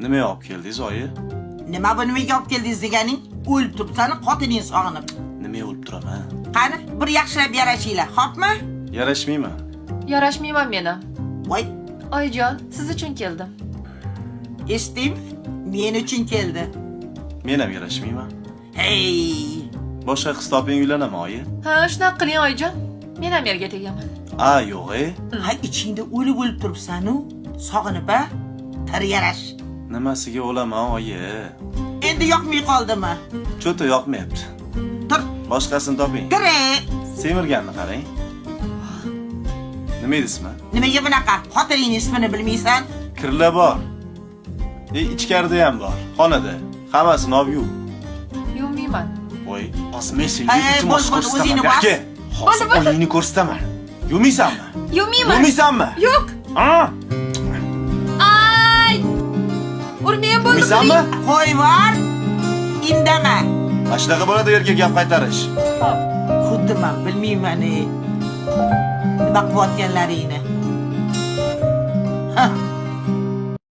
Nima olib keldingiz, oyi? Nima bu, nimaga olib keldingiz deganing? O'lib turibsan, xotining sog'inib. Nimaga o'lib turaman? Qani, bir yaxshilab yarashinglar, xo'pmi? Yarashmayman. Yarashmayman meni. Voy, Oyijon, siz uchun keldim. Eshitdingmi? Men uchun keldi. Men ham yarashmayman. Hey! Boshqa qiz toping, uylanaman, oyi. Ha, shunaqa qiling, oyijon. Men ham erga tegaman. A, yo'q, e. Ha, ichingda o'lib o'lib turibsan-u, sog'inib a? Tir yarash. Nimasiga o'laman, oyi? Endi yoqmay qoldimi? Cho'ta yoqmayapti. Tur, Boshqasini toping. tur. Semirganni qarang. Nima edi ismi? Nimaga bunaqa? Xotiningni ismini bilmaysan? Kirla bor. Ichkarida ham bor. Xonada. Hammasini olib yuv. Yuvmayman. Voy, hozir men senga Hey, iltimos bo'l, bo'l, ko'rsataman. o'zingni bos. Aka, hozir oyingni ko'rsataman. Yuvmaysanmi? Yuvmayman. Yuvmaysanmi? Yo'q. Ha? Ay! Urmang bo'ldi. Yuvmaysanmi? Qo'yvor. Indama. Mana shunaqa bo'ladi erkak gap qaytarish. Xo'p. Xuddi man bilmayman, ey. Nima qilayotganlaringni.